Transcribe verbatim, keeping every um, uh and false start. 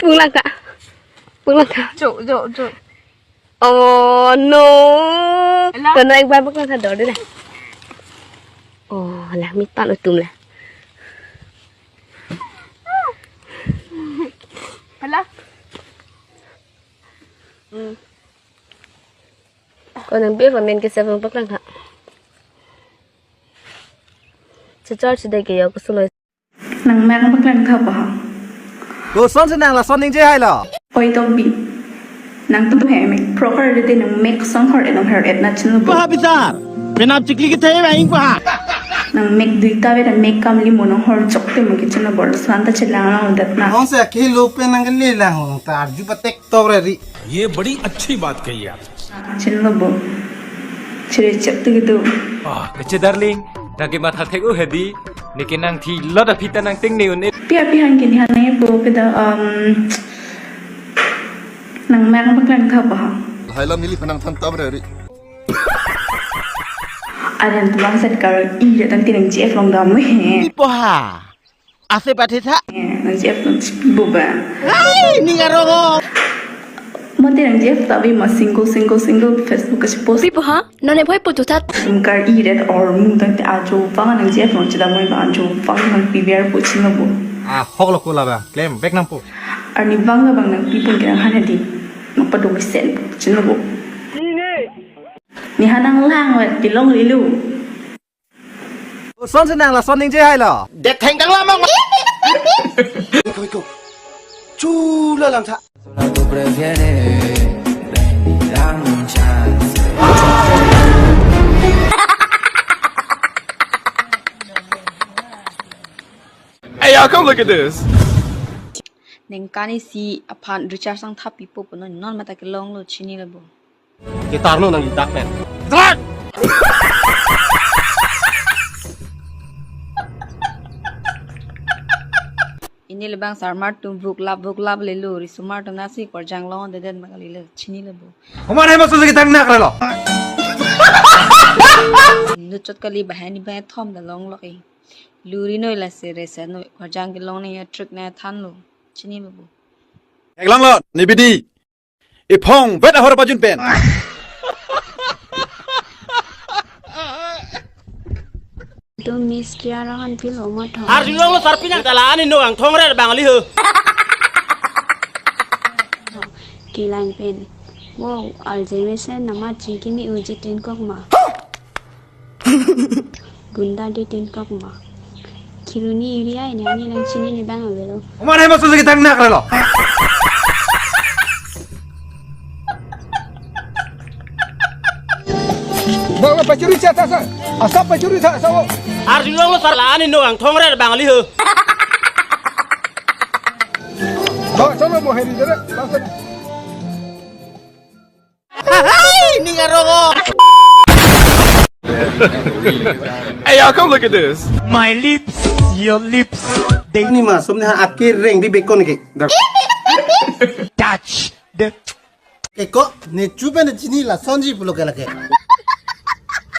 Punglang ka. Punglang ka. Jok, jok, jok. Oh no. Ala. Kono ek bar punglang ka dor de. Oh, la mitan utum la. Hala. Hmm. Ko nang bia pamen ke seven o'clock lang ha. Chachar chidai ke yo ko suloi. Nang mek paklang tha pa ha. Kosonsi nang lason ningje hai lo. Oi Tokbi. Nangtum he mek proper de nang mek song hor enong her et na channel bo. Paha bisar. Penap chikli ke thai ba ing paha. Nang mek duita be nang mek kam li mo nong hor chok te mo ke channel bo. Santa chelang lang dat na. Nong se ke lo pe nang ke le lang ta arju patek tok re ri. ये बड़ी अच्छी बात कही आप। Chin lo bo. Chiri chep tu gitu. Ah, kece darling, nang ke matha thek o hedi, neke nang thi lot aphi ta nang ting ne un. Pi aphi han ke ni han ne bo ke da, um, nang mek paklang tha pa ha. Hai lam neli penang than tam re ri. Adan tulang set kar i jatan tinang G F long dam he. Ipo ha. Ase pathe tha. Eh, nang G F nang chipi bo ba. Hai, ning arong o. Mate nang G F ta bi ma single, single, single Facebook kasi post. Pipo ha? None bhai putu that. Nang kar i ret or mu tang te ajo vang nang G F nang chida moi ba ajo vang nang P V R po chino bo. Ah, hok lo ko la ba. Klem, bek nang po. Arni vang la bang nang pipo ke nang han hedi. Nang padong sen po chino bo. Ni ha nang lang wet tilong lilu. Kosonsi nang lason ningje hai lo. Det thengdang lamang. Iko, iko. Chula lang tha. Hey, y'all, come look at this. Ningkan isi aphan recharge sang tha pipo punon non mata kelong lo chini lebo. Kitar no nang idak pen. Kitar! Ini lebang sarmar tum vuklap vuklap lelo, risumar tum nasi korjang long deden magali le chini lebo. Komat hai masu lagi tang nak relo. Nuchot kali bahani bahai thom da long lo ke. Luri noi la se resa noi, korjang kelong ne ya truk ne than lo. Chini lebo. Eklong lo, ni bidi. Iphong vet ahor pajun pen. Tu Miss Kiara kan pilo mo thong. Arjulong lo sarpi nang tala ani no ang thong rer bang ali ho. Kilang pen. Wow, arje mesen nama chingki mi uji tin kok ma. Gunda di tin kok ma. Kiruni area ini ani nang chini ni bang avelo. Komat hai masu lagi tang nak relo. Bang, bang, pachuri cha, cha, cha. Asap pachuri cha, cha, wo. Arjulong lo sarla ani no ang thong rer bang ali ho. Bang, chalo mo heri jere. Bang, chalo. Hai, ning arong o. Hey, y'all, come look at this. My lips, your lips, they Ni masum ni ha akir reng di bekon ke. Touch the Eko, ne chupe ne chini lasonji pulo ke lake.